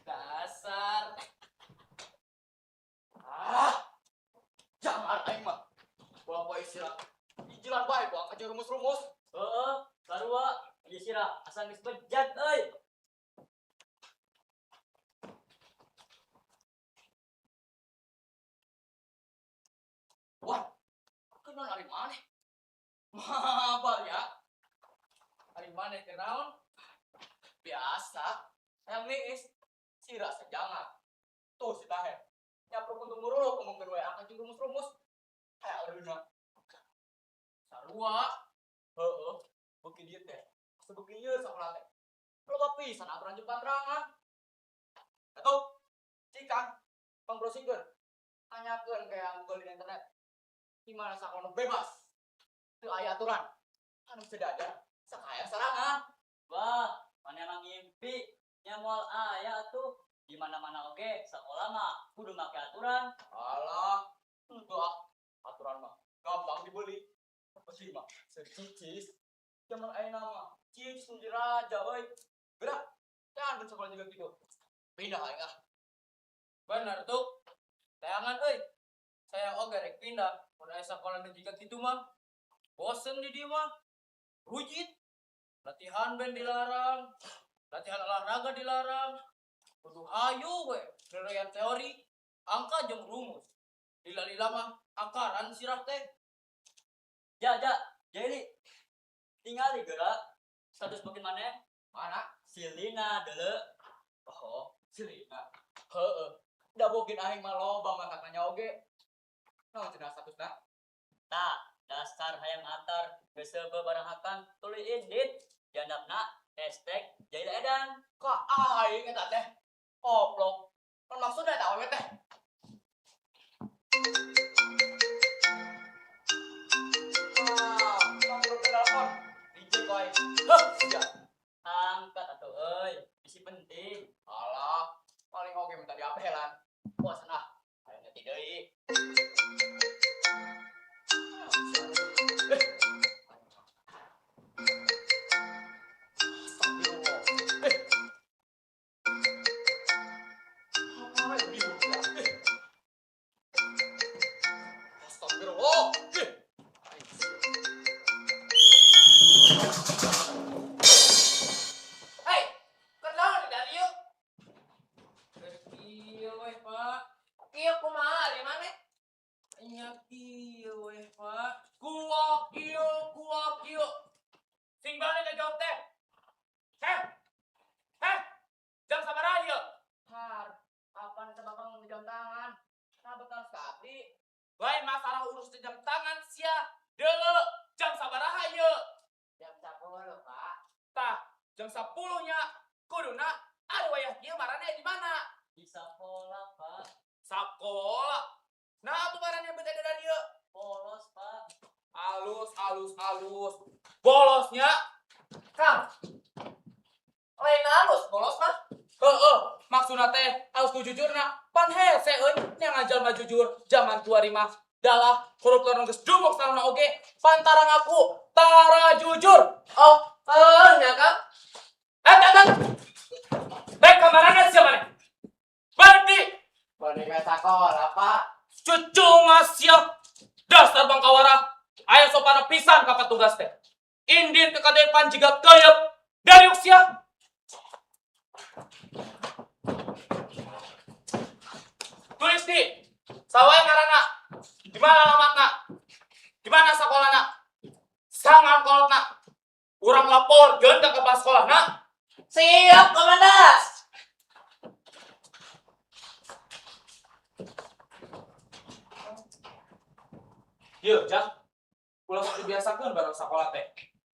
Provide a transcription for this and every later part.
Dasar. Ah, jangan aing mah. Bapak istirahat. Ijilan bae ku angka jeung rumus-rumus. Heeh, sarua ieu sira asa geus bejat euy. Wah, kenal ari maneh? Mabal ya. Ari maneh teh naon? Biasa. Hayang niis. Sira sajangan. Tuh si Taher. Nyapruk untuk muruluk ngomongkeun wae angka jeung rumus-rumus. Kayak leuna. Sarua. Heeh, beuki dieu teh. Asa beuki ieu sakola teh. Loba pisan aturan jeung panterangan. Atuh, cikang, pangbrowsingkeun. Tanyakeun kayak Google di internet. Di mana sakola nu bebas? Teu aya aturan. Anu sedajar sakaya sarangan. Wah, mana emang ngimpi nya moal aya atuh. Di mana-mana oge sakola mah kudu make aturan. Alah, henteu ah. Aturan mah gampang dibeli. Apa sih mah? Secicis. Zaman ayeuna mah cicis nu raja euy. Gerak. Jangan sekolah juga gitu. Pindah aing ah. Bener tuh. Tayangan euy. Saya oge rek pindah. Mun aya sakola nu jiga kitu mah. Bosen di dieu mah. Rujit. Latihan band dilarang. Latihan olahraga dilarang. Kudu hayu we. Rereyan teori, angka jeung rumus. Lila-lila mah akaran sirah teh. Ja, ja, jadi tingali geura status beukeun maneh. Mana? Si Lina deuleu. Oh, si Lina. Heeh. Da bokin aing mah loba mantak nanya oge. Naon cenah statusna? Tah, dasar hayang atar geus seubeuh barang hakan tuluy indit. Diandapna hashtag Jaila Edan. Ka aing eta teh. Koplok. Naon maksudna eta awewe teh? Ah, nomor telepon. Reject aing. Hah, sia. Angkat atuh euy, bisi penting. Alah, paling oge minta diapelan. Bosan ah. Aing ngerti deui. Eh. Astagfirullah. Eh. Apa yang bingung ya? Eh. Astagfirullah. Eh. Hei, kenaon di dieu? Keur kieu weh, Pak. Kieu kumaha ari maneh? Nya kieu weh, Pak. Kuak kieu, kuak kieu. Sing balik ngajawab teh. Heh. Heh. Jam sabaraha ieu? Har, kapan eta bapak mau jam tangan? Nah, betul sekali. Lain masalah urus jam tangan sia. Deuleu, jam sabaraha ieu? Jam 10, Pak. Tah, jam 10 nya kuduna ari wayah kieu maraneh di mana? Di sakola, Pak. Sakola. Nah, atuh maraneh bete dari dieu. Bolos, Pak. Alus, alus, alus. Bolosnya. Kang. Lain halus bolos mah. Heeh, maksudna teh alus ku jujurna. Pan hese euy nya ngajalma jujur zaman kiwari mah. Dalah koruptor nu geus dumuk sarana oge pantara ngaku tara jujur. Oh, heuh nya Kang. Eh, eh, eh. Baik kamarana sia maneh? Balik di. Balik ke sekolah, Pak. Cucu ngasia. Dasar bangkawara. Aya sopana pisan ka petugas teh. Indit ke kadepan jiga keyep. Dariuk sia. Tulis di. Sawai ngaranna. Di mana alamatna? Di mana sekolahna? Sangan kolotna. Urang laporkeun ka kepala sekolahna. Siap, Komandan. Yeuh, Jang. Ulah sok dibiasakeun bareng sakola teh.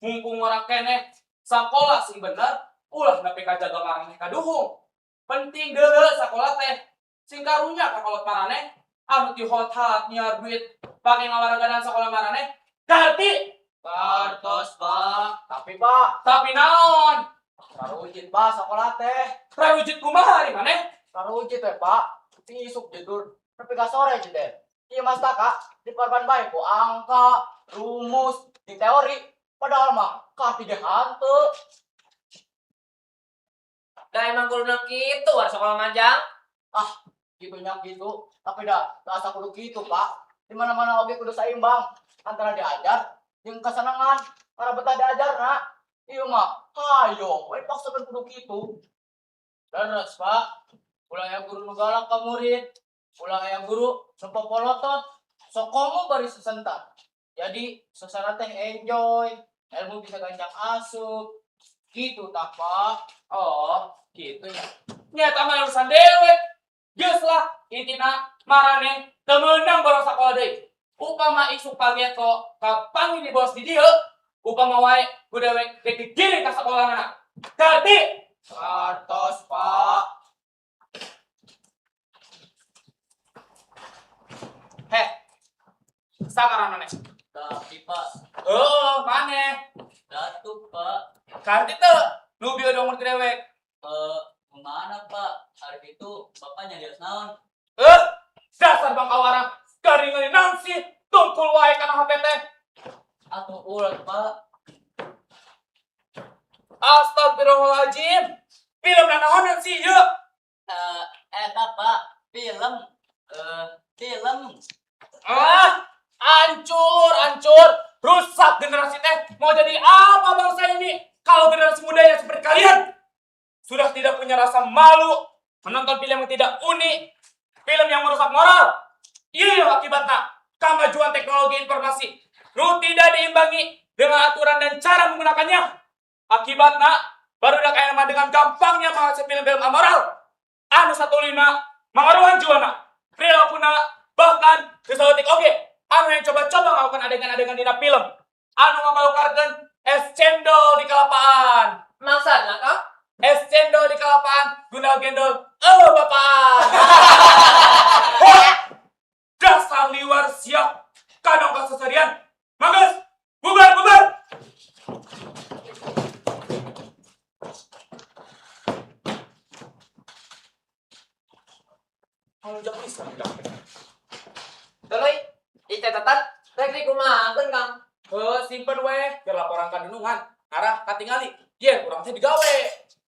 Mumpung ngora keneh, sakola sing bener, ulah nepi ka jaga maraneh kaduhung. Penting deuleu sakola teh. Sing karunya ka kolot maraneh, anu ti hot-hot nyiar duit pake ngawaragadan sakola maraneh, kaharti. Kartos, Pak. Tapi, Pak, Tapi naon? Rarujit, Pak, sakola teh. Rarujit kumaha ari maneh? Rarujit teh, Pak. Ti isuk jedur, nepi ka sore jeung teh. Ieu Mas Taka diparban bae ku angka, rumus, di teori. Padahal mah kaharti ge hanteu. Da emang kuduna kitu war sekolah mah, Jang. Gitu nya gitu, tapi dah asa kudu kitu, Pak. Di mana-mana oge kudu saimbang antara diajar jeung kesenangan. Para betah diajar na. Ieu mah hayo we paksakeun kudu kitu. Leres, Pak. Ulah aya guru nu galak ka murid. Ulah aya guru nu popolotot. Sok komo bari sesentak. Jadi suasana teh enjoy, ilmu bisa gancang asup. Gitu tah, Pak. Oh, gitu ya. Nyata mah urusan dewek. Geus lah, intina maraneh teu meunang bolos sakola deui. Upama isuk pageto kapanggih di bos di dieu, upama wae ku dewek rek digiring ka sakolahna. Karti. Kartos, Pak. Heh. Saha maneh? Tapi, Pak. Oh, maneh. Datuk, Pak. Karti teu? Nu bieu dongor dewek. Eh, kemana, Pak? Hari itu Bapak nyari naon? Eh, dasar bangkawara, garingan naon sih, tungkul wae kana HP teh. Atuh ulah, Pak. Astagfirullahaladzim. Film nanaonan sih, yuk. Eh, eta, Pak, film. Eh, film. Ah, hancur, hancur. Rusak generasi teh. Mau jadi apa bangsa ini? Kalau generasi mudanya seperti kalian sudah tidak punya rasa malu menonton film yang tidak unik, film yang merusak moral. Ini akibatnya kemajuan teknologi informasi. Lu tidak diimbangi dengan aturan dan cara menggunakannya. Akibatnya baru kayak dengan gampangnya mengakses film-film amoral. Anu 15 mangaruhan jiwana, perilakuna, bahkan kesaeutik oge. Anu yang coba-coba melakukan adegan-adegan dina film. Anu ngamalukarkeun es cendol di kelapaan. Maksudna, Kang? Es cendol di kelapaan, gundal gendol, oh bapak. Dasar liar siap, kadang kaseserian. Magus, bubar, bubar. Kalau jam bisa, Tuluy, di catatan rek dikumahakeun, Kang? Heuh, simpen we, biar laporan ka dunungan. Arah katingali, yen urang teh digawe.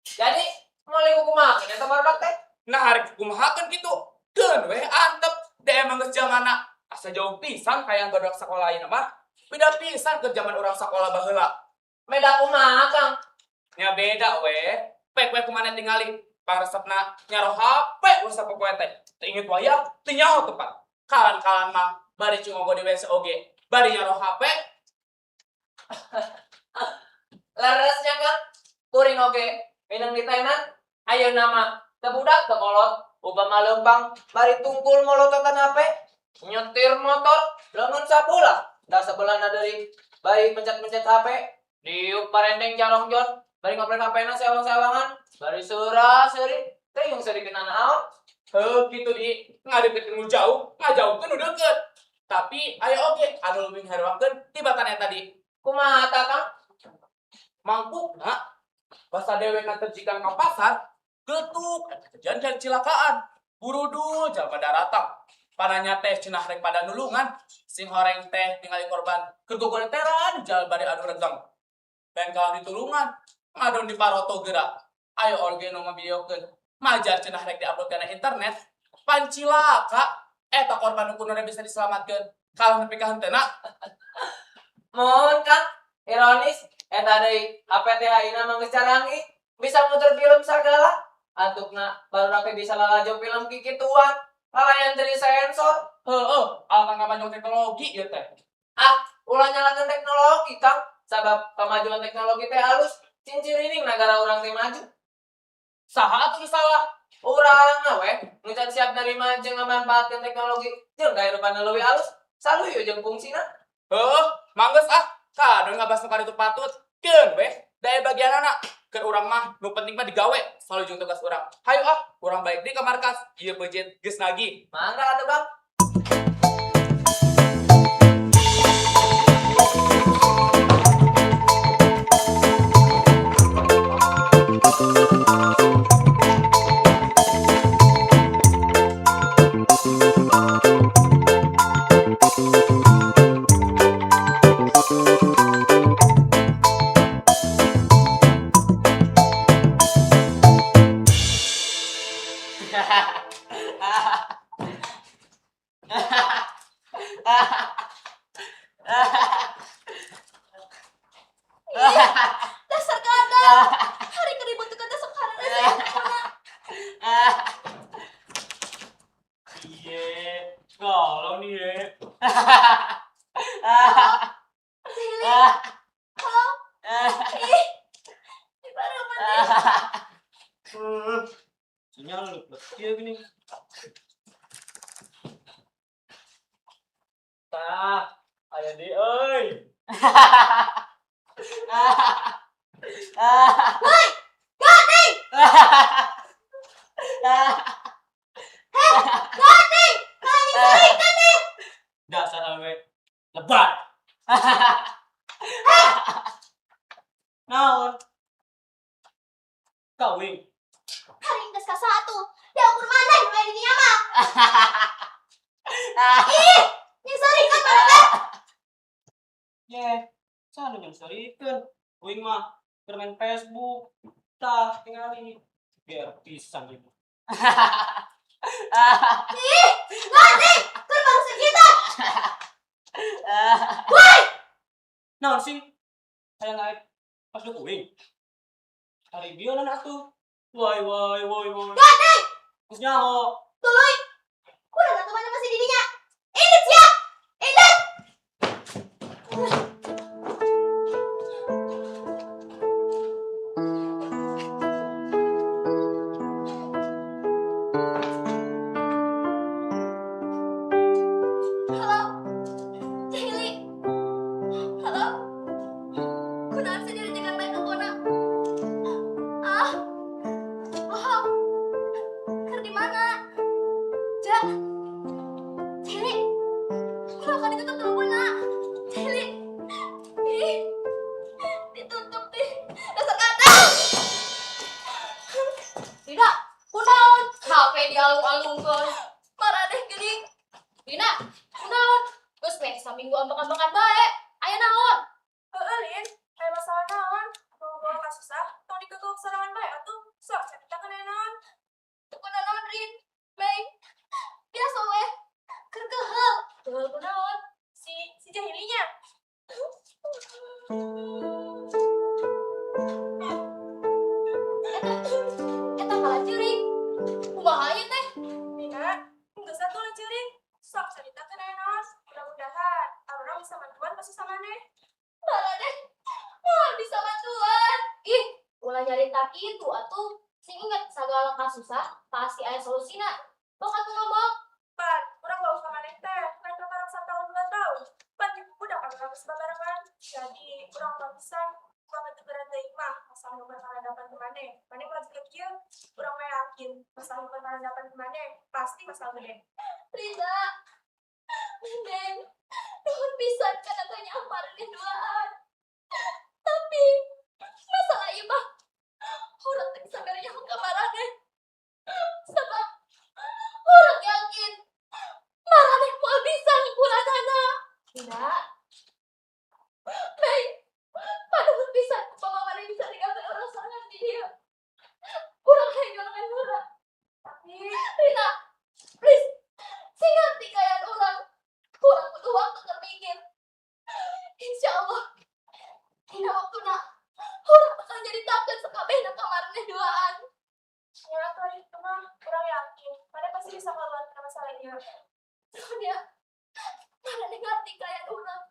Jadi, mau dikumahakeun eta barudak teh? Nah, arek kumahakeun kitu. Keun we antep, da emang geus zamana asa jauh pisan kayak barudak sekolah ayeuna mah. Beda pisan ke zaman urang sekolah baheula. Beda kumaha, Kang? Nya beda we. Pek we kumana tingali. Pangresepna nyaro HP we sapopoe teh. Teu inget wayah, teu nyaho tempat. Kalan-kalan mah bari cingogo di WC oge, bari nyaro HP. Leresnya, Kang, kuring oge minang ditenan ayeuna mah teu budak teu kolot upama leumpang bari tungkul molototan HP, nyetir motor leungeun sabelah da sebelahna deui bari mencet-mencet HP, diuk parendeng jarongjon bari ngoprek HP-na sewang-sewangan bari seura-seuri teh yung seuri naon. Heuh kitu di ngadeukeutkeun nu jauh, ngajauhkeun nu deukeut. Tapi aya oge anu leuwih ngaherewangkeun tibatan eta tadi. Kumaha tah, Kang? Mangkukna basa dewek terjikan ka pasar, getuk eta kejadian cilakaan. Burudul jalma daratang. Pananya teh cenah rek pada nulungan, sing horeng teh ningali korban keur gogoleteran jalma bari anu regang. Dan kalau ditulungan, ngadon di paroto gerak. Ayo oge nu ngavideokeun. Majar cenah rek diupload kana internet. Pan cilaka eta korban nu kuduna bisa diselamatkeun. Kalau nepi ka henteuna. Mohon, Kang, ironis eta deui HP teh ayeuna mah geus caranggih bisa muter film sagala, antukna barudak teh bisa lalajo film kikituan kalayan jadi sensor. Heueuh, alatan kamajuan teknologi ieu teh. Ah, ulah nyalahkeun teknologi, Kang, sabab kemajuan teknologi teh halus cincirining negara urang teh maju. Saha atuh nu salah? Urang we nu can siap nerima jeung ngamanfaatkeun teknologi jeung kahirupan nu leuwih alus saluyu jeung fungsina. Heuh, manggeus ah. Kadon ngabahas nu kaditu patut. Keun we, daya bagianana. Keur urang mah nu penting mah digawe, salu jeung tugas urang. Hayu ah, urang balik deui ka markas. Ieu peujeut geus nagih. Mangga atuh, Kang. Urang. Hari keributukan teh sok hareureuy. Iye, galau nih ye. Jahili. Halo. Ih. Di mana mana? Sinyal lu, iya gini. Tah, aya di euy. Woi, gandeng. Heh, gandeng. Kalau nyerikan nih. Dasar awewe lebar. Naon? Kawin. Hari geus ka satu. Da ukur maneh nu aya di dinya mah. Ih, nyeuseurikeun maneh teh. Ye, saha nu nyengserikeun? Uing mah keur main Facebook. Tah, tingali. Biar pisan ibu. Ih, gandeng. Keur baru segitu. Woi, Naon sih? Hayang ngaek pas lu uing. Hari bieu atuh. Woi woi woi woi. Gandeng. Geus nyaho. Tuluy. Kurang atuh mana masih di dinya. Indit sia. Indit. Halo. Jahili. Halo. Kunaon sih diri jangan bae teleponnya? Ah. Bohong. Keur di mana? Ja. Jahili. Kenapa ditutup teleponnya? Jahili. Ih. Ditutup deh. Dasar kata. Tidak, kunaon? HP dialung-alungkeun. Maraneh geuning. Dina, kunaon? Geus meh saminggu ambek-ambekan bae. Aya naon? Heeh, Lin. Aya masalah naon? Bawa-bawa kasusah, tong dikekeuh sorangan bae atuh. Sok caritakeun aya naon? Teu kunaon, Rin. Mei. Biasa we. Keur keheul. Keheul kunaon? Si si jahilinya. Eta eta kalah ceurik. Kumaha ieu teh? Dina, geus atuh lah ceurik. Sok caritakeun aya naon? Mudah-mudahan urang bisa bantuan kasusah maneh. Maraneh moal bisa bantuan. Ih, ulah nyarita kitu atuh. Sing inget sagala kasusah pasti aya solusina. Sok atuh ngomong. Pan, urang wawuh ka maneh teh, lain kaparang satahun 2 tahun. Pan jeung budak anu geus babarengan. Jadi, urang mah pisan upami teu berat teuing mah masalah nu karandapan ku maneh. Maneh mah jiga kieu, urang mah yakin masalah nu karandapan ku maneh pasti masalah gede. Rina. Neng, nuhun pisan kana tanya maraneh duaan. Tapi masalah ieu mah urang teu bisa mere nyaho ka maraneh. Sabab urang yakin maraneh moal bisa ngikuranana. Dina, Mei, panuhun pisan upama maneh bisa ninggalkeun urang sorangan di dieu. Urang hayang nyorangan heula. Tapi Rina, please, sing ngerti kaayaan urang. Urang butuh waktu keur mikir. Insya Allah, dina waktuna urang bakal nyaritakeun sakabehna ka maraneh duaan. Nya atuh ari kitu mah urang yakin maneh pasti bisa keluar tina masalah ieu. Nuhun ya, maraneh ngerti kaayaan urang.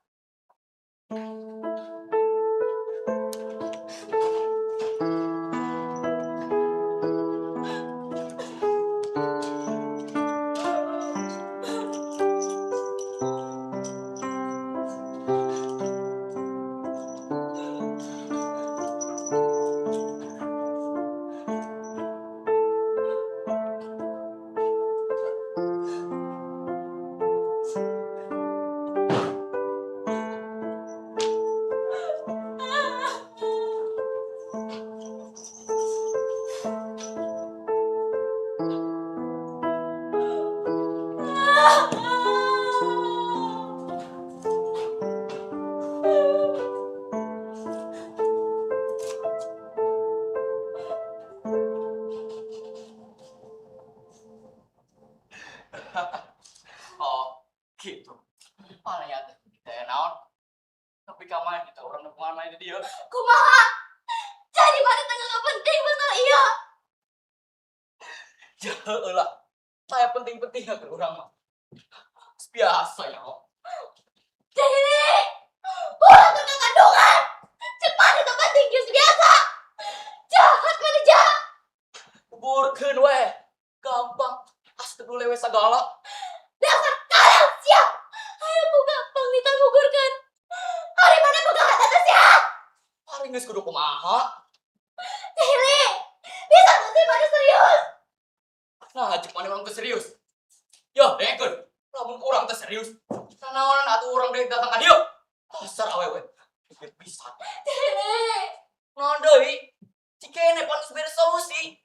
Oh, gitu. Mana ya teh? Teh naon? Tapi kamari kita urang nepungan main di dieu. Kumaha? Jadi Penting masalah ieu. Ya heueuh lah. Saya penting-penting ke urang mah. Biasa ya. Jahili, urang teh kandungan. Cepat itu penting geus biasa. Jahat mana jahat. Gugurkeun we. Gampang. Astagfirullah we sagala. Dasar kalian siap. Ayo ku gampang ditagugurkeun. Ari maneh boga hati teh sehat. Ari geus kudu kumaha? Jahili, bisa tuh sih maneh serius. Nah, cek maneh mah serius. Yo, dengekeun. Lamun urang teh serius, nanaonan atuh urang deui datang ka dieu? Dasar awewe. Pikir pisan. Jahili, Naon deui? Cikene pan geus bere solusi.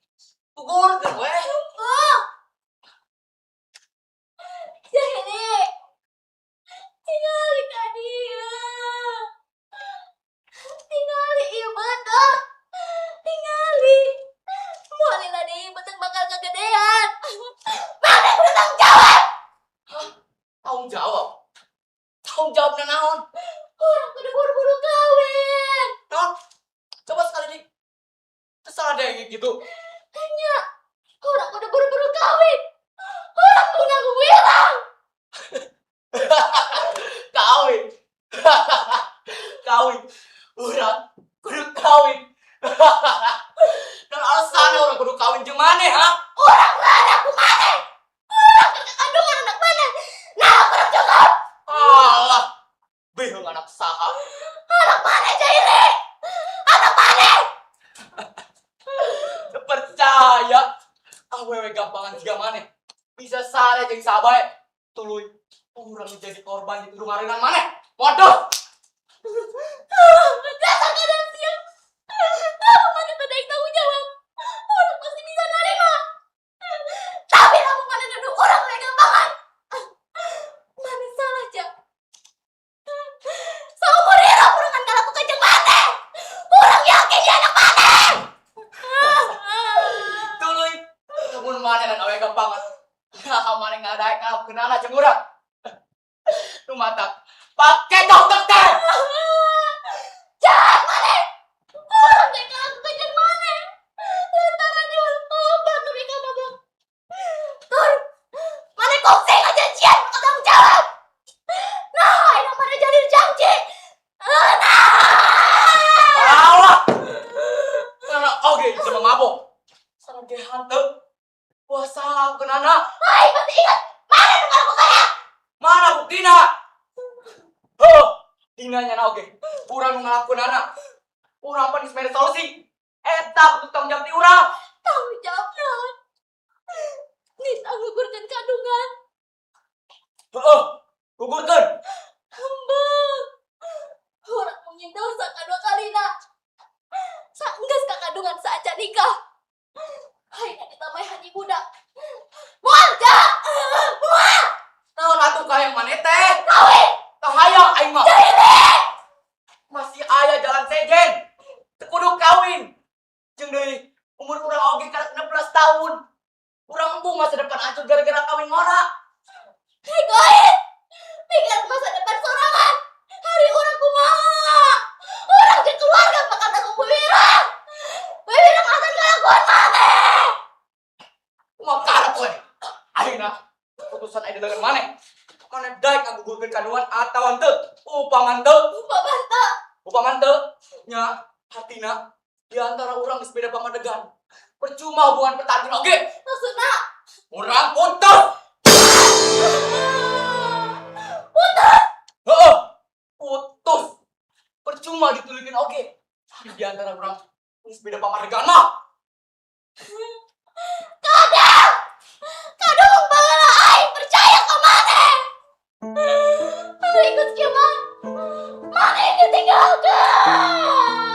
Gugurkeun we. Oh. Jahili, tingali ka dieu. Tingali ieu beuteung. Tingali. Moal lila deui beuteung bakal kagedean. Maneh kudu tanggung jawab. Tanggung jawab. Tanggung jawab naon? Urang kudu buru-buru kawin. Naon? Coba sekali deui. Teu salah deh gitu. Nya, urang kudu buru-buru kawin. Urang kudu nanggung wirang. Kawin. Kawin. Urang kudu kawin. Dan alasannya urang kudu kawin jeung maneh, ha? Urang rada ku maneh. Urang keur kandungan anak maneh. Nah, kurang cukup. Alah. Bingung anak saha. Anak maneh, Jahili. Anak maneh. Percaya. Awewe gampangan jiga maneh. Bisa sare jeung sabae. Tuluy urang jadi korban di ngarengan maneh. Waduh. Dasar kadang siang. Kamu maneh teu daek tanggung jawab. Urang pasti bisa nerima. Tapi lamun maneh nuduh urang we gampangan. Maneh salah, Jak. Saumur hirup urang kan ngalakukeun jeung maneh. Urang yakin dia anak maneh. Tuluy lamun maneh dan awewe gampangan. Nah, maneh ngadaek ngalakukeunana jeung urang. Nu matak pake dokter teh. Jahat maneh. Urang teh ngalakukeun jeung maneh. Lantaran nyuwun obat nepi ka mabok. Tur, maneh kungsi ngajanjian bakal tanggung jawab. Nah, ayeuna maneh jadi janji. Nah. Alah. Karena oge bisa mabok. Salah ge hanteu. Wah, salah kenana. Aing masih ingat maneh nu ngalakukeunna. Mana buktina? Heuh, dina nya oge. Urang nu ngalakukeunana. Urang pan geus mere solusi. Eta kudu tanggung jawab ti urang. Tanggung jawab naon? Nita ngugurkeun kandungan. Heeh, gugurkeun. Hembung. Urang mung dosa kadua kalina. Saenggeus kakandungan saacan nikah. Ayeuna ditamaehan budak. Moal, Jak. Moal. Naon atuh kahayang maneh teh? Kawin. Kahayang aing mah. Jahili. Masih aya jalan sejen. Teu kudu kawin. Jeung deui umur urang oge karek 16 tahun. Urang embung masa depan hancur gara-gara kawin ngora. Egois. Mikir masa depan sorangan. Ari urang kumaha? Urang jeung keluarga bakal tanggung wiwirang. Wiwirang akan kalakuan maneh. Kumaha karep we? Ayeuna keputusan aya di lengan maneh. Maneh daek ngagugurkeun kandungan atawa henteu? Upama henteu, Upama henteu. Upama henteu, nya hatina di antara urang geus beda pamadegan. Percuma hubungan pertahankeun oge. Maksudna? Urang putus. Putus. Heeh. Putus. Percuma dituluykeun oge. Ari di antara urang geus beda pamadegan mah. Kadang. Kadang baheula aing percaya ka maneh. Ari geus kieu mah maneh ditinggalkeun.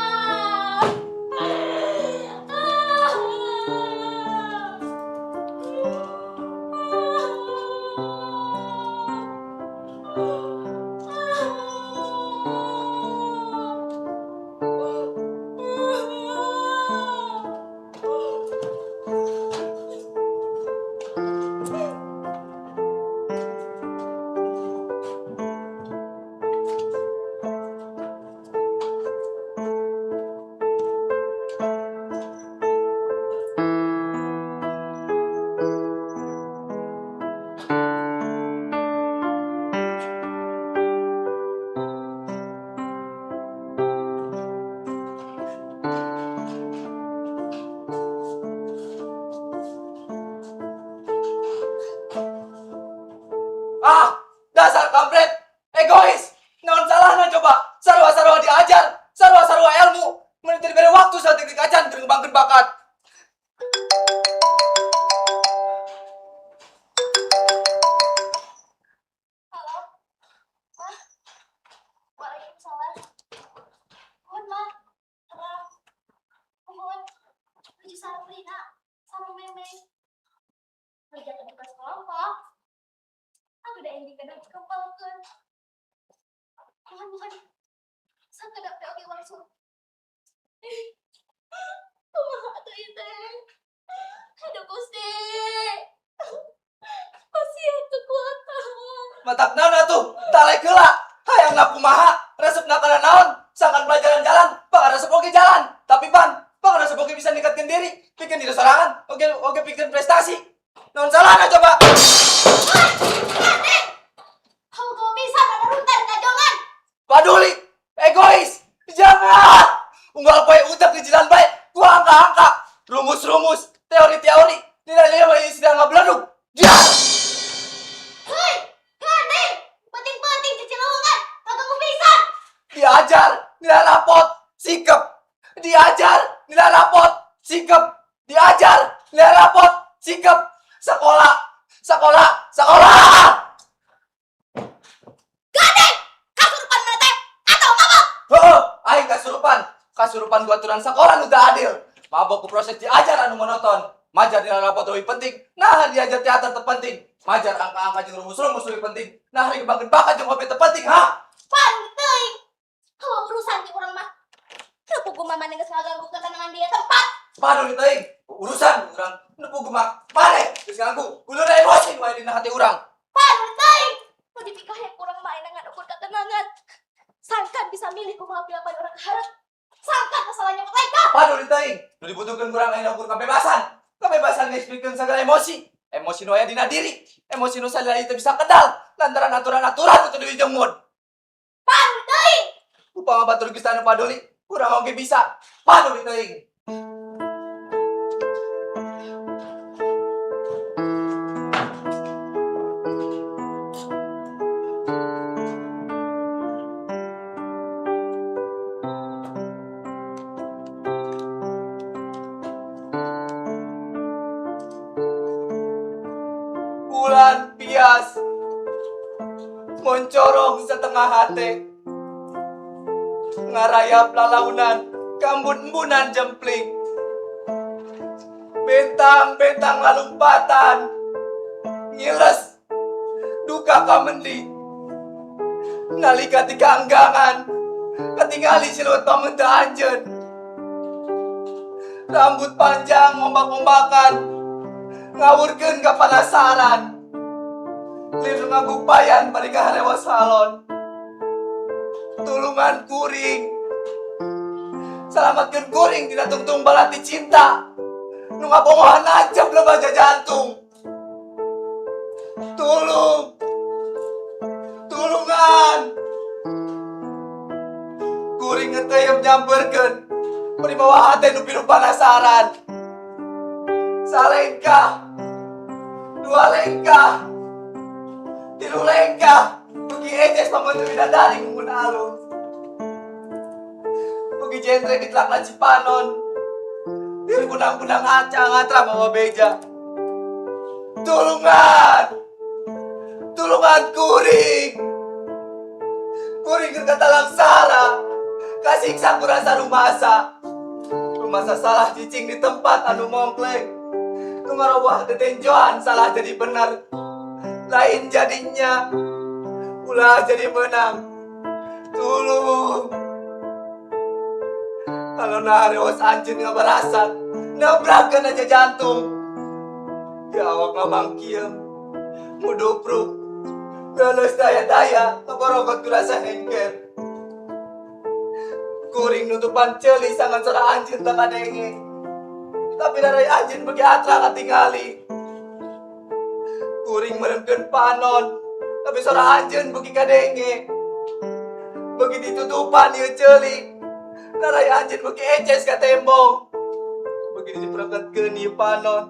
Sabrina sareng Memeng. Kerja ke kelompok. Aku udah ini kena dikempalkeun. Mohon mohon. Sakedap teh oge wangsul. Kumaha atuh ieu teh? Aduh, Gusti. Pasien kekuatan. Matak naon atuh? Talek heula. Hayangna kumaha? Resepna kana naon? Sangkan pelajaran jalan, pangaresep oge jalan. Tapi pan, pangaresep oge bisa ningkatkeun diri, pikeun diri sorangan, oge oge pikeun prestasi. Naon salahna coba? Kau kau bisa runten kajongan. Paduli, egois, jangan. Unggal poe utek di jalan bae, ku angka-angka, rumus-rumus, teori-teori, nilai-nilai mah sedang ngabeledug. Dia. Hei, gandeng. Penting-penting cicilungan. Kagak pisan. Diajar nilai rapot sikep, diajar nilai rapot sikep, diajar nilai rapot sikep. Sekolah, sekolah, sekolah. Gandeng. Kasurupan mana teh? Atau mabok? Heeh, aing kasurupan, kasurupan ku aturan sekolah nu teu adil, mabok ku proses diajar anu monoton. Majar nilai rapot lebih penting, nah diajar teater terpenting. Majar angka-angka jeung rumus-rumus lebih penting, nah ngembangkeun bakat jeung hobi terpenting, ha? Pan teuing. Kalau urusan ti urang mah. Teu puguh mama geus ngaganggu ketenangan dia tempat. Paduli teuing, urusan urang nu puguh mah maneh geus ganggu, guluna emosi wae dina hati urang. Pan teuing. Nu dipikahek urang mah ayeuna ukur ketenangan. Sangkan bisa milih kumaha pilapan urang hareup. Sangkan masalahnya mereka. Paduli teuing, nu dibutuhkeun kurang ayeuna ukur kebebasan. Kebebasan geus pikeun segala emosi. Emosi nu aya dina diri, emosi nu salila teu bisa kedal lantaran aturan-aturan nu teu dijemud. Pan teuing. Upama batur geus anu paduli, urang oge bisa. Paduli teuing. Bulan bias moncorong setengah hati, ngarayap lalaunan kambun-embunan jempling, bentang-bentang lalumpatan ngiles duka kamendi nalika tika anggangan katingali siluet pameuteuh anjeun, rambut panjang ombak-ombakan ngawurkeun kapanasaran, lir ngagupayan bari kaharewos salon. Tulungan kuring, salamatkeun kuring tina tungtung balati cinta nu ngabongohan nancep lebaja jantung. Tulung, tulungan kuring. Ngeteyem nyamperkeun bari mawa hate nu pinuh panasaran. Salengkah, dua lengkah, tilu lengkah, beuki eces pameuteuh bidadari ngungun alus, beuki jentre ditelakna Cipanon, diri kunang-kunang aca ngatra mawa beja. Tulungan, tulungan kuring. Kuring keur katalangsara, kasiksa ku rasa rumasa, rumasa salah cicing di tempat anu mongkleng, nu ngaroboh tetenjoan. Salah jadi benar, lain jadinya, ulah jadi menang. Tulung. Kalau nareos anjeun ngabarasan nabrakan aja jantung di awak, ngamangkiem mudupruk geus daya-daya ngaborogot ku rasa hengker. Kuring nutupan ceuli sangkan sora anjeun teu kadenge, tapi darai anjeun beuki atra katingali. Kuring meremkeun panon, tapi sora anjeun beuki kadenge. Beuki ditutupan ieu ceuli, darai anjeun beuki eces ka tembong. Beuki dipereketkeun ieu panon,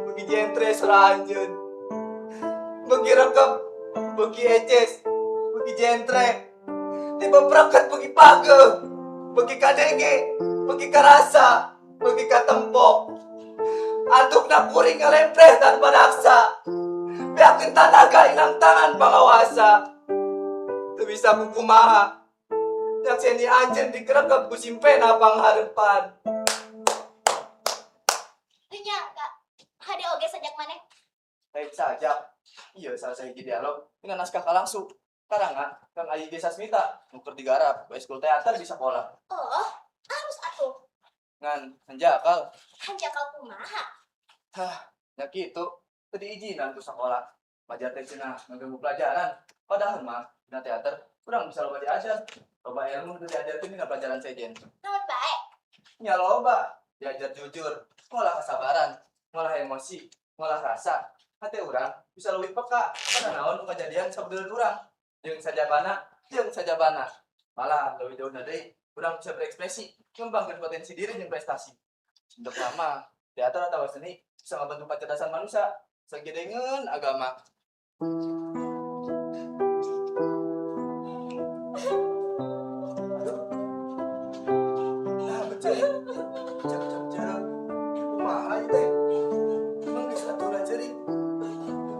beuki jentre sora anjeun. Beuki rekep, beuki eces, beuki jentre. Tiba pereket beuki pageuh, beuki kadenge, beuki karasa, beuki katempo. Antukna kuring ngalempreh tanpa daksa, beakeun tanaga ilang tangan pangawasa. Teu bisa kukumaha, nyakseni anjeun dikerekep ku simpena panghareupan. Proyek sajak. Iya, salah sahiji dialog dengan naskah Kalangsu. Karangan Kang Ayi G. Sasmita, nu keur digarap ku eskul teater di sekolah. Oh, harus atuh. Ngan hanjakal. Hanjakal kumaha? Hah, nya kitu. Teu diizinan ku sekolah. Pajar teh cenah ngaganggu pelajaran. Padahal mah dina teater urang bisa loba diajar. Loba ilmu nu diajarkeun dina pelajaran sejen. Naon bae? Nya loba, diajar jujur, ngolah kesabaran, ngolah emosi, ngolah rasa. Hate urang bisa leuwih peka kana naon nu kajadian sabudeureun urang. Jeung sajabana, jeung sajabana. Malah leuwih jauh deui, urang bisa berekspresi, ngembangkeun potensi diri jeung prestasi. Untuk lama, teater atau seni bisa ngabentuk kecerdasan manusia, sagedengeun agama. Aduh. Nah, betul. Cek cek cek. Kumaha ieu teh? Emang geus atuh lah ceurik.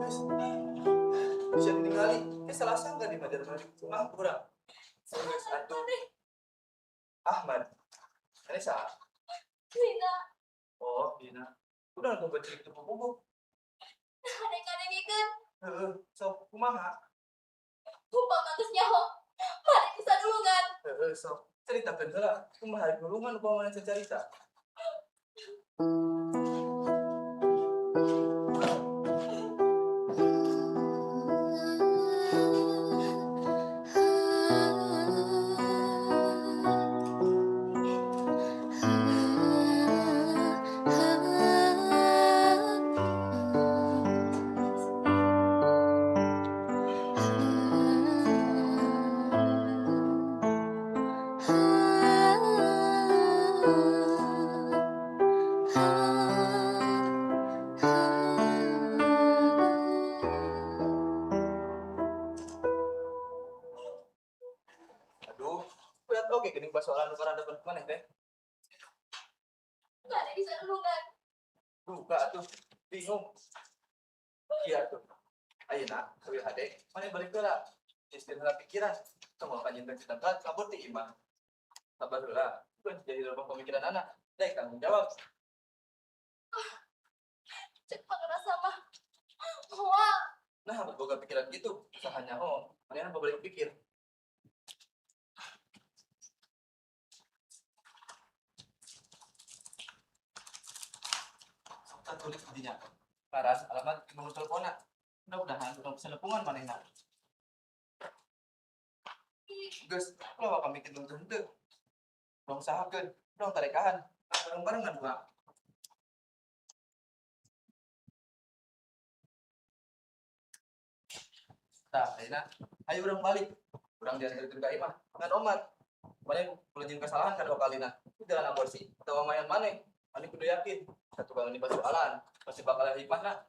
Geus. Bisa ditinggali. Eh, salah sangka di madar balik. Kumaha kurang. Geus atuh. Ahmad. Ini saha? Lina. Oh, Dina. Udah aku baca itu buku. Kadeng-kadengikeun. Heeh, sok kumaha? Upama geus nyaho, maneh bisa nulungan. Heeh, sok. Ceritakeun heula. Kumaha nulungan upama maneh carita. Aduh, berat oge geuning basoalan nu karadapan maneh teh. Maneh bisa nulungan. Duka atuh, bingung. Iya tuh. Ayeuna leuwih hade maneh balik heula. Istirahat pikiran. Tong kanjeng ditangkat kabur ti imah. Sabar heula. Bukan jadi lubang pemikiran anak. Dek tanggung jawab. Cek pangrasa mah. Moal. Nah, boga pikiran gitu. Saha nyaho. Manehna balik pikir. Sok tulis dinya. Ngaran, alamat, nomor teleponna. Mudah-mudahan urang bisa nepungan manehna. Geus, ulah waka mikir nu henteu. Urang usahakeun, urang tarekahan, bareng-bareng ngadua. Tah, ayeuna ayo urang balik. Urang diantarkeun ka imah ngan omat. Maneh ulah jeung kesalahan kadua kalina. Itu jalan aborsi atawa mayan maneh. Maneh kudu yakin satu kali ini soalan pasti bakal aya hikmahna.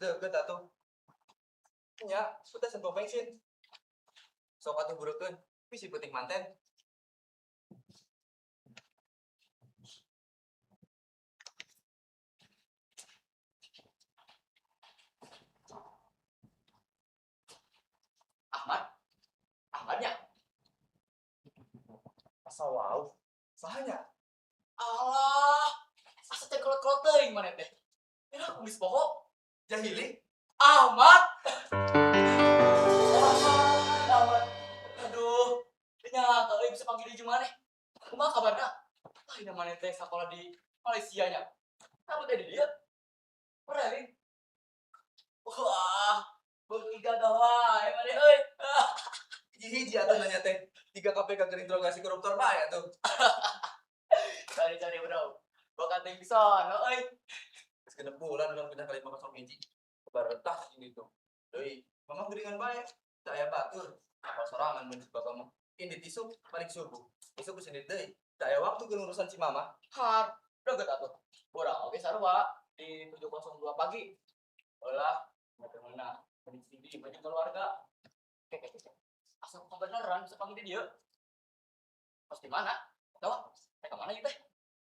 Deukeut atuh. Nya, udah pom bensin. Sok atuh burukeun, bisi peuting manten. Ahmad. Ahmadnya. Asa wow. Sahanya? Alah, asa teh kolot-kolot teuing maneh teh. Ira aku geus poho. Jahili? Ahmad. Ahmad, Ahmad. Aduh, nya kalau bisa panggil di maneh. Kumaha kabarna? Ah, ini maneh teh sakola di Malaysia nya. Kamu teh di dieu. Really? Wah, beuki gagah wae maneh euy. Hiji-hiji atuh nanya teh. Tiga KPK keur interogasi koruptor bae atuh. Cari-cari bro. Bakat teh bisa, no euy. Geus 6 bulan urang pindah ke 501. Baretah gitu. Deui, mama geuningan bae. Teu aya batur. Apa sorangan mun bapak mah. Indit isuk, balik subuh. Isuk geus indit deui. Teu aya waktu keur urusan si mama. Har, deukeut atuh. Urang oge sarua di 7.02 pagi. Ulah, bagaimana? Di banyak keluarga. Oke, oke, oke. Asa kebenaran bisa panggil dia. Pas di mana? Tahu? Eh, kemana gitu teh?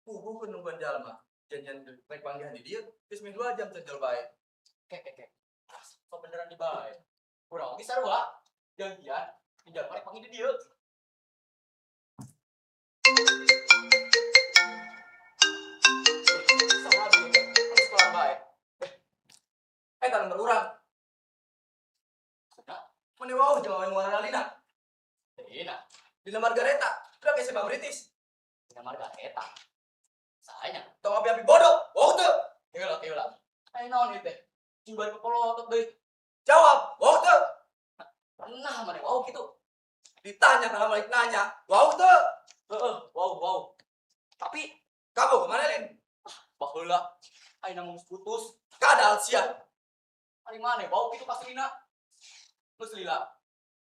Puguh keur nungguan jalma. Janjian rek panggihan di dieu, geus meh 2 jam teu bae. Oke, oke, oke. Asa kebenaran di bae. Urang oge sarua. Janjian di jalma rek panggil di dieu. Sama dia, harus keluar bae. Eta nomor urang. Sudah. Mane wau jeung awe ngaranna Lina. Lina, Lina Margareta, budak SMA British. Lina Margareta. Sahanya. Tong api-api bodoh, wau teu? Heula, heula. Ayo naon ieu teh? Cing bari pepolotot deui. Jawab, wau teu? Nah, mana wow gitu. Ditanya kalau balik nanya, wau teu? Heeh, wow, wow. Tapi Kamu kemana, Lin? Baheula ayeuna mah geus putus. Kadal sia. Ari maneh wow gitu ka Lina. Geus lila.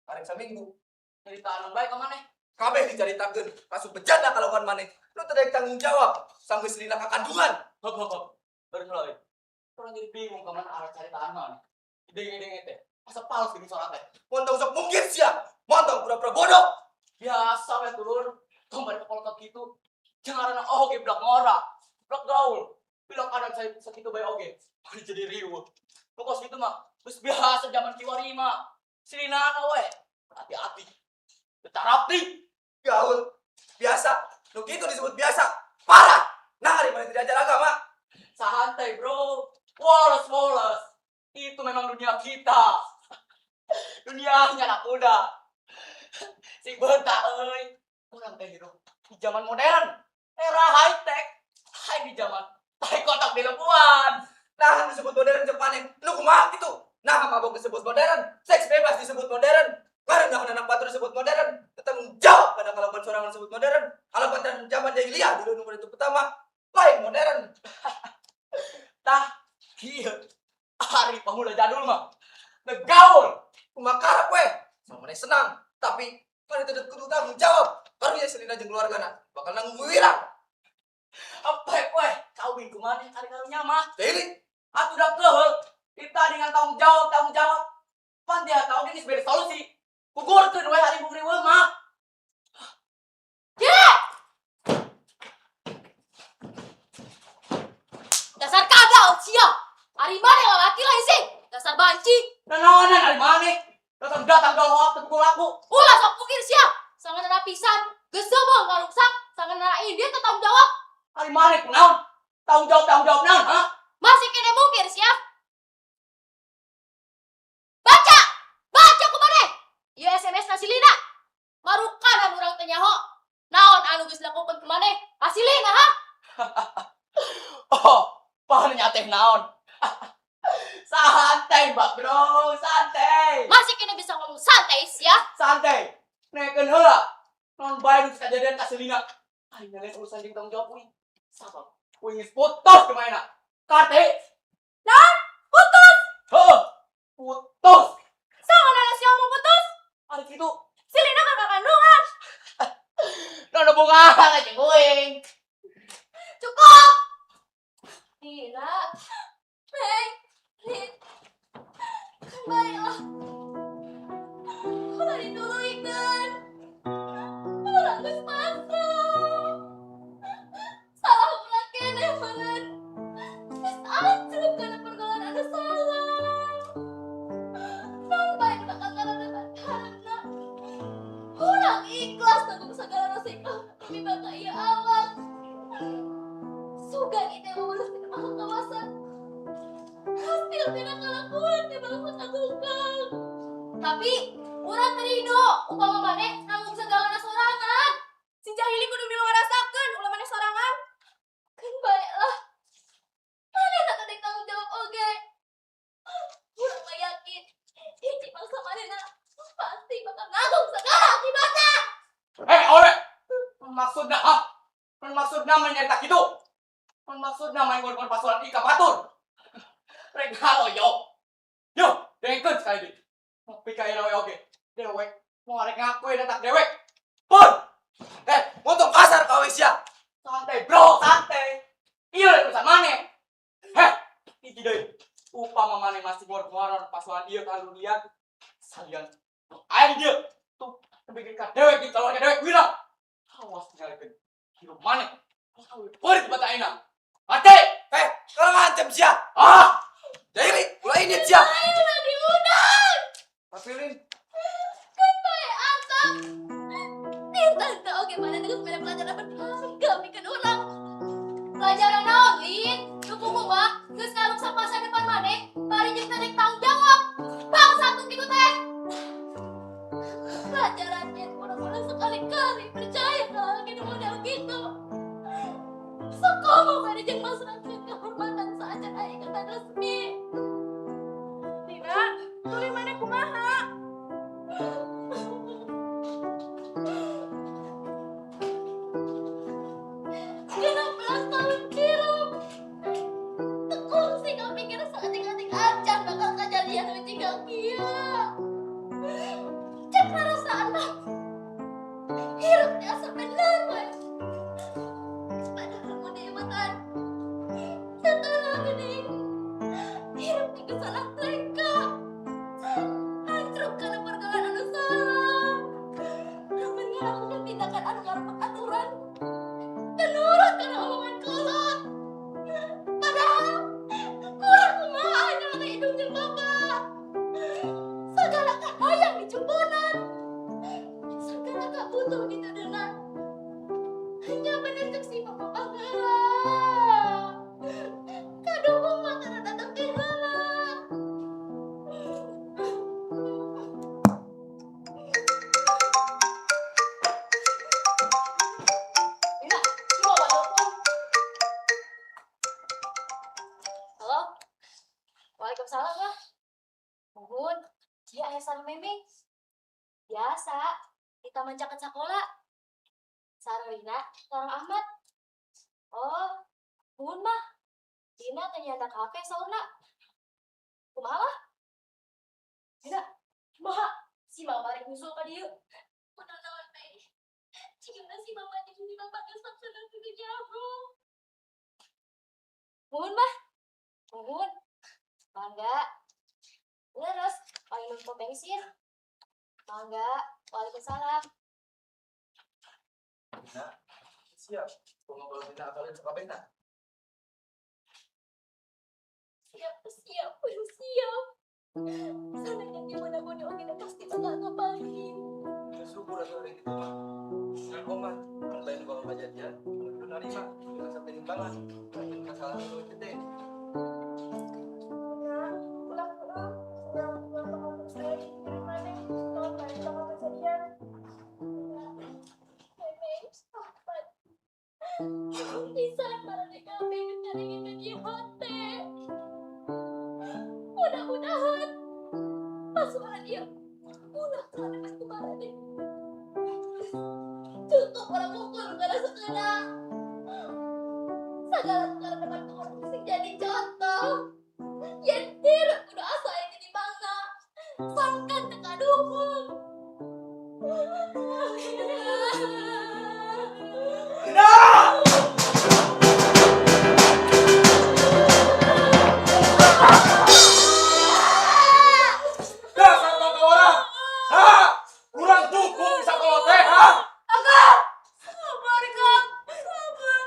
Karek saminggu. Nyeritaan bae ka maneh. Kabeh dicaritakeun, kasus bejana kalakuan maneh. Nu teu daek tanggung jawab, sanggeus lina kakandungan. Hop hop hop. Baru mulai. Urang jadi bingung ka mana arah caritaan maneh. Denge-denge teh. Asa pals geuning suara teh. Montong sok mungkin sia. Montong pura-pura bodoh. Biasa we dulur. Tong bari pepolotot gitu. Jangan oh oge budak ngora. Budak gaul. Bila keadaan saya sakitu bae oge. Bari jadi riweuh. Nu kos kitu mah geus biasa zaman kiwari mah. Silinana we. Hati-hati. Tarapti. Gaul. Biasa. Nu kitu disebut biasa. Parah. Nah, hari mana tidak ajar agama. Santai bro. Woles woles. Itu memang dunia kita. Dunianya anak muda. Sing bentak euy. Urang teh hidup di zaman modern. Era high tech. Hai di zaman tai kotak di lempuan. Nah, disebut modern cek maneh. Nu kumaha kitu? Nah, mabok disebut modern, seks bebas disebut modern. Karena anak batur disebut modern, tanggung jawab karena kalakuan sorangan disebut modern. Kalau pacaran zaman jahiliyah dulu nomor itu pertama, lain modern. Tah, kieu. Ari pemuda jadul mah. Gaul. Kumaha karep weh. Sama maneh senang, tapi kan itu kudu tanggung jawab. Karunya Selina jeung keluargana bakal nanggung wirang. Apa weh, kawin ku maneh ari karunya mah. Deui. Atuh dah keheul. Kita dengan tanggung jawab, tanggung jawab. Pan dia tahu geus bere solusi. Gugurkeun we ari bung riweuh mah. Ye! Dasar kadal sia. Ari maneh lalaki lain sih. Dasar banci. Nanaonan ari maneh? Datang datang galak teu pukul aku. Ulah sok pukir sia. Sangeunahna pisan. Geus bang ngaruksak. Sangeunahna ini teu tanggung jawab. Ari maneh kunaon? Tanggung jawab naon, ha? Masih kene mungkir sia. Baca! Baca ku maneh. Ieu SMS na si Lina. Marukanan urang teh nyaho. Naon anu geus dilakukeun ku maneh? Ka si Lina, ha? Oh, pahan teh naon? Santai, Mbak Bro, santai. Masih kene bisa ngomong santai sia. Santai. Nekeun heula. Non bae nu kejadian ka Selina. Aing lain urusan jeung tanggung jawab uing. Sabab uing geus putus kumaha. Kate. Naon? Putus. Heuh. Putus. Sangeunahna sia ngomong putus. Ari kitu. Si Lina kakak kandungan. Naon hubungan jeung uing? Cukup. Lina. Neng, Lin, Sugan itu yang memeluk tina maha kawasa. Hasil tina kalakuan teh bangsa ka tukang. Tapi urang teu ridho upama maneh nanggung segalana sorangan. Si jahili kudu milu ngarasakeun ulah maneh sorangan. Keun bae lah. Maneh tak ada tanggung jawab oge. Urang mah yakin hiji bangsa manehna pasti bakal nanggung segala akibatna. Eh, awewe! Maksudna, ah? Maksudna main nyarita kitu? Maksudna main ngorban pasukan ka batur? Rek yo. Yo, dengekeun sekali deui. Nepi ka ira we oge. Dewek moal rek ngaku datang dewek. Pun! Eh, ngomong kasar kau sia. Santai, bro, santai. Iya, urusan maneh. Heh, hiji deui. Upama maneh masih ngor-ngoron pasukan ieu ka dunia, salian aya di dieu. Tuh, nepi ka dewek di keluarga dewek wirang. Awas tinggalkeun hirup maneh. Beurit bata ayeuna. Mati! Eh, kalau ngancam sia. Ah! Jahili, ulah ini sia. Ayo udah diundang. Tapi Lin, Keun bae Akang. Tirta oge maneh geus mere pelajaran berharga pikeun urang. Pelajaran naon, Lin? Nu kuku mah geus ngaruksak masa depan maneh, bari jeung teu rek tanggung jawab. Bangsa tuh kitu teh. Pelajarannya urang-urang sekali-kali percaya ka lalaki nu model gitu. Sakomo bari jeung masrahkeun kehormatan saacan aya ikatan resmi. Lina, tuluy maneh kumaha? 16 tahun hirup. Teu kungsi kapikir saeutik-eutik acan bakal kejadian nu jiga kieu. Cek rarasaan mah. Hirup teh asa bener we. Padahal mun diemutan. Setelah geuning. Hirup teh geus salah tingkah. Hancur kana pergaulan anu salah. Lamun ngalakukeun tindakan anu ngarupak aturan. Teu nurut kana omongan kolot. Padahal kurang kumaha nyala indung jeung bapak. Sagala kahayang dicumponan. Sagala kabutuh ditudunan. Hanya bener cek si papa baheula. Kaduhung mah kana datang ti heula. Lina, si mama telepon. Halo? Waalaikumsalam, Mah. Muhun, dia aya sareng Memeng. Biasa, di taman caket sakola. Sareng Lina, sareng Ahmad. Oh, muhun mah. Lina teh nyandak HP saurna. Kumaha mah? Lina, kumaha? Si mama rek nyusul ka dieu. Kunaon teh? Cigana si mama jeung si bapak geus saksana teu nyaho. Muhun mah. Muhun. Mangga. Leres, paling pom bensin. Mangga. Waalaikumsalam. Nah, siap. Kumaha kalau minta akalin sakabehna? Siap, siap, siap. Sanajan di mana-mana oge pasti bakal ngapain. Ya syukur atuh hari gitu mah. Ngan omat, kan lain bakal kejadian, kudu narima, dengan satinimbangan. Lain kesalahan nu gede. Nah, ulah heeh. Urang urang bakal terus aya di pikiran maneh. Naon bae bakal kejadian. Memeng, sahabat. Pisan maraneh kabeh nu nyarengekeun ieu hate. Mudah-mudahan pasualan ieu ulah kalebet ku maraneh. Cukup urang ukur ngarasakeunna. Sagala perkara depan ku urang sing jadi contoh. Yen hirup kudu asa aya tinimbangna. Sangkan teu kaduhung. Lina! Dasar bangga orang. Ha? Kurang dukung bisa kalau teh, ha? Sabar, Kang. Sabar.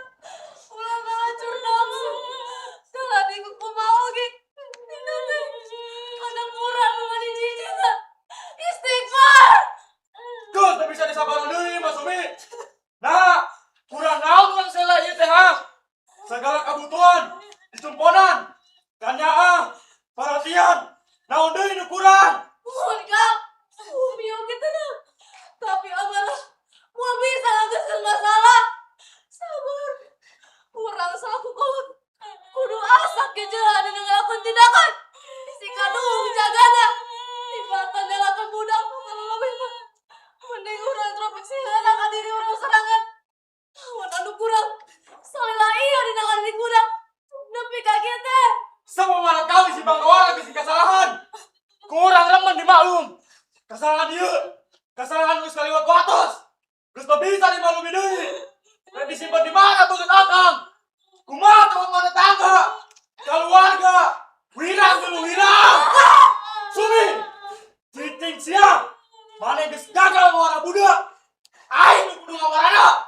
Ulah ngalacur nafsu. Salah ku kumaha oge. Kesalahan ieu, kesalahan geus kaliwat watos. Geus teu bisa dimaklumi deui. Rek disimpan di mana beungeut akang? Kumaha teman tetangga? Keluarga, wirang dulu wirang. Sumi, cicing sia. Maneh geus gagal ngawara budak. Aing nu kudu ngawarana.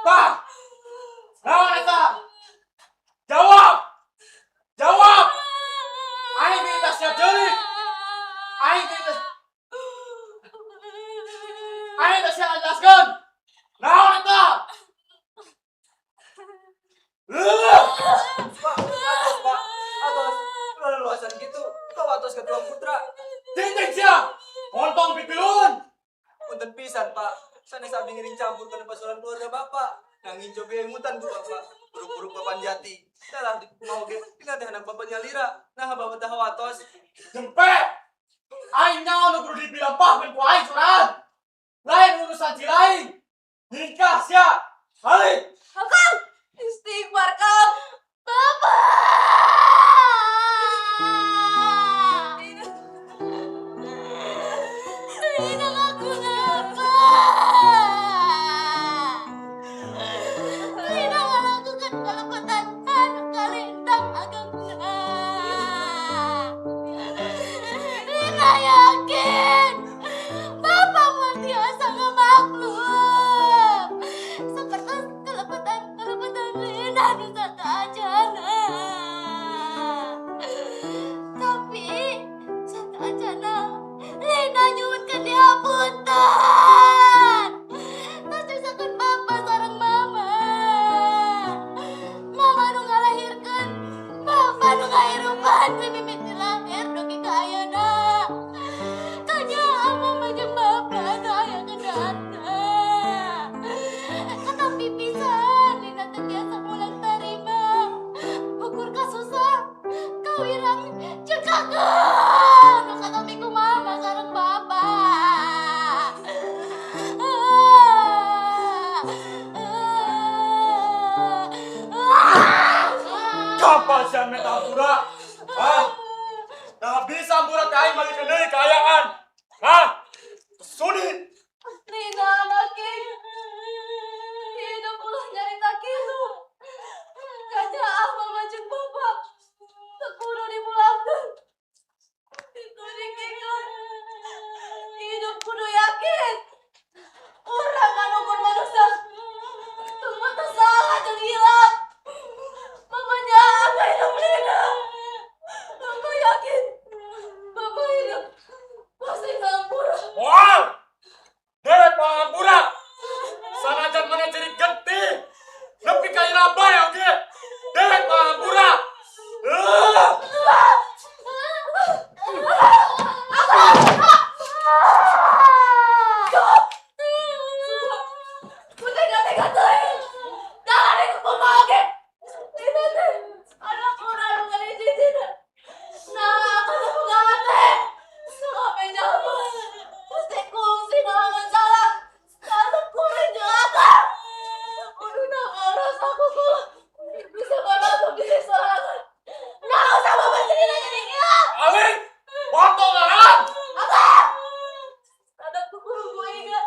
Tah, naon eta? Jawab! Jawab! Aing minta sia ceurik. Aing minta. Aing teh sia jelaskeun. Naon eta? Leuh! Pak, atos, Pak. Atos. Ulah luasan gitu. Kau atos ke tuang putra. Cicing sia. Montong pipilueun. Punten pisan, Pak. Sanes abdi ngiring campur kana persoalan keluarga Bapak. Nanging cobi emutan ku Bapak. Buruk-buruk Bapak jati. Salah di mau ge dina teh anak Bapak nyalira. Nah, Bapak teh hawatos. Jempe! Aing nyaho nu kudu dipilampahkeun ku aing sorangan. Lain urusan si lain. Nikah sia. Balik. Akang, istighfar, Kang. Bapak! Lina ngaku apa? Lina ngalakukan kalepotan anu kalintang agengna. Lina yakin Bapak moal tiasa ngamaklum. Seperti kalepotan Lina nu sateuacanna. Tapi sateuacanna Lina nyuhunkeun dihapunten. Tos nyusahkeun Bapak sareng Mama. Mama nu ngalahirkeun, Bapak nu ngahirupan si mimiti lahir dugi ka ayeuna. Kanyaah Mama jeung Bapak nu aya kedaatna. Katampi pisan Lina teu tiasa mulang tarima. Ukur kasusah, kawirang jeung kakak nu katampi ku Mama sareng Bapak. Kapan sia menta hampura? Hah? Nah bisa hampura ka aing balikeun deui kaayaan. Hah? Sudi. Lina anak hidup ulah nyarita kitu. Kanyaah Mama jeung Bapak teu kudu dipulangkeun. Itu dikikeun. Hidup kudu yakin. Urang anu ukur manusia teu teu salah jeung hilap. Mama nyaah ka hidup Lina. Mama yakin Bapak hidup pasti ngampura. Moal! Dewek moal ngampura. Sanajan maneh cerik getih. Nepi ka ira bae oge. Dewek moal ngampura. Heuh! Ku tega-tega teuing. Jangan ikut mama oge. Lina teh anak urang nu ngeuning cicina. Nah, aku teh boga teh. Sampai nyaman. Pasti kungsi nalangan salah. Kalau kuring jeung akang. Kuduna ngaros aku ku. Bisa ngorosok diri sorangan. Nah, usah mama cerita jadi gila. Alik! Montong ngaran! Akang! Ada kuku ingat.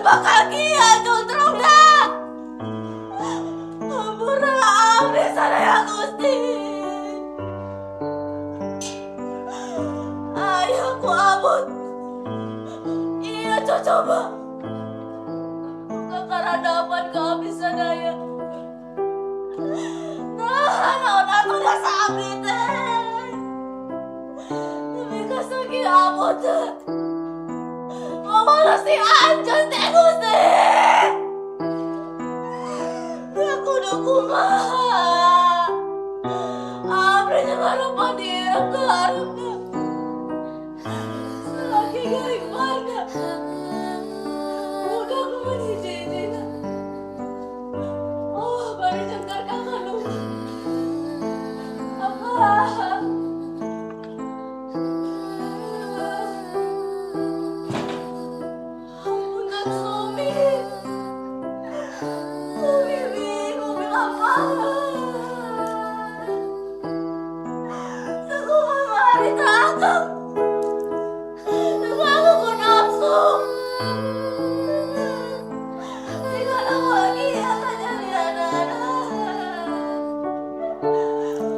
Bakal kieu controngna. Hampura abdi sadaya Gusti. Ayo ku abut. Iya cocoba. Kakaradapan ka abdi sadaya. Nah, naon atuh dasa abdi teh. Demi kasaki abut teh. Mamalah si anjeun teh Gusti. Kudu kumaha. Abdi jeung harapan diri ke harapna. Salaki garing marga. Budak kumaha hiji-hijina. Oh, bari jengkar ka kandung. Apa? Ampunan Sumi. Sumi bingung apa? Sakumaha harita akang. Sakumaha ku nafsu. Tinggal lagi ya kejadian.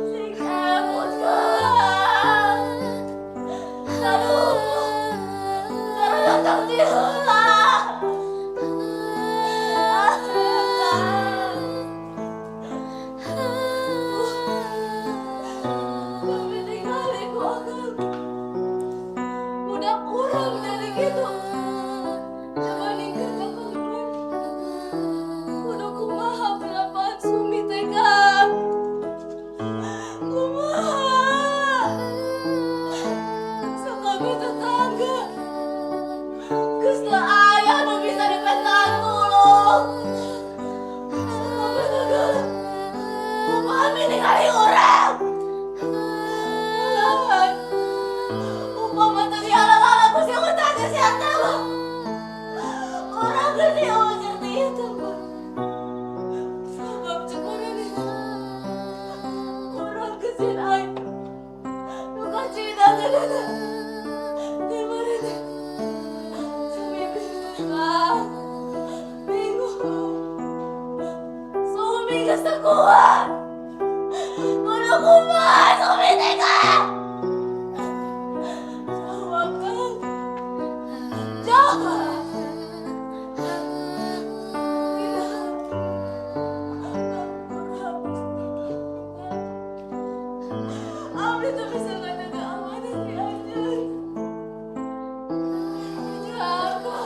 Sing emut kang. Aduh, karena datang di heula. Tapi tinggali ku akang. Udah kurang dari gitu. Coba ningkat ka kaluar. Kudu kumaha perapaan Sumi teh Kang. Kumaha. Sakabeh tetangga. Geus teu aya nu bisa dipentaan tulung. Sakabeh tetangga. Upami ningali urang. Malahan. Upama teu dihalang-halang ku si tetangga si eta mah. Urang geus diusir ti ieu mah. Sabab cek maraneh. Urang geus aing. Nu kacida teh. Di maraneh. Sumi bingung Kang. Bingung. Sumi geus teu kuat. Kudu kumaha Sumi teh Kang. Jawab Kang. Jawab. Abdi tuh bisa ngajaga amanah si anjeun. Jaga.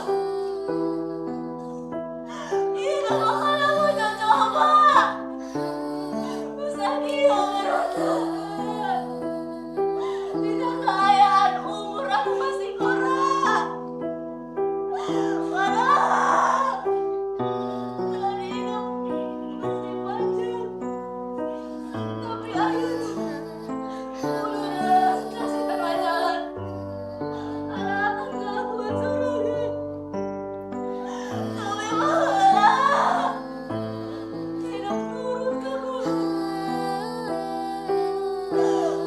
Ih, gak bakal aku coba. Bisa dia merata. Tidak keayaan umur aku masih kurang. Padahal jalan hidup masih panjang. Tapi akhirnya ulurus kasih tengah jalan. Anak ngelakuin sorangan. Tapi malah hidup nurut ke gua.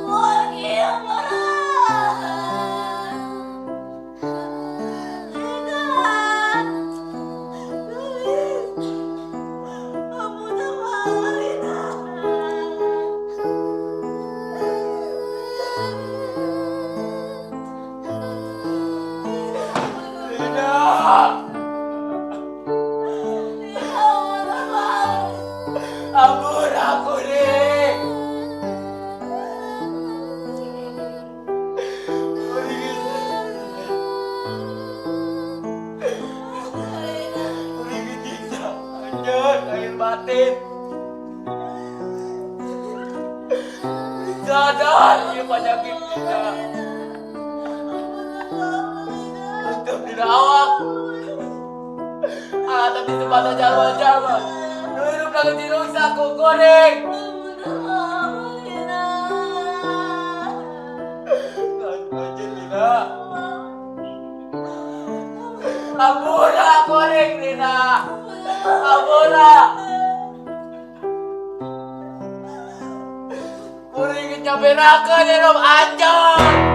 Wah, iya marah. Tidak. Please. Kamu tak mau Lina. Tidak. Ampun aku nih. Lanjut, lahir batin. Sadar, ia penyakit kita. Untuk tidak awak. Ah, tapi sepatah jalma-jalma. Nu hidup lagi dirusak ku goreng. Lanjut, Lina. Ampura goreng, Lina. Ampura. Kuring nyaberakeun hirup anjeun.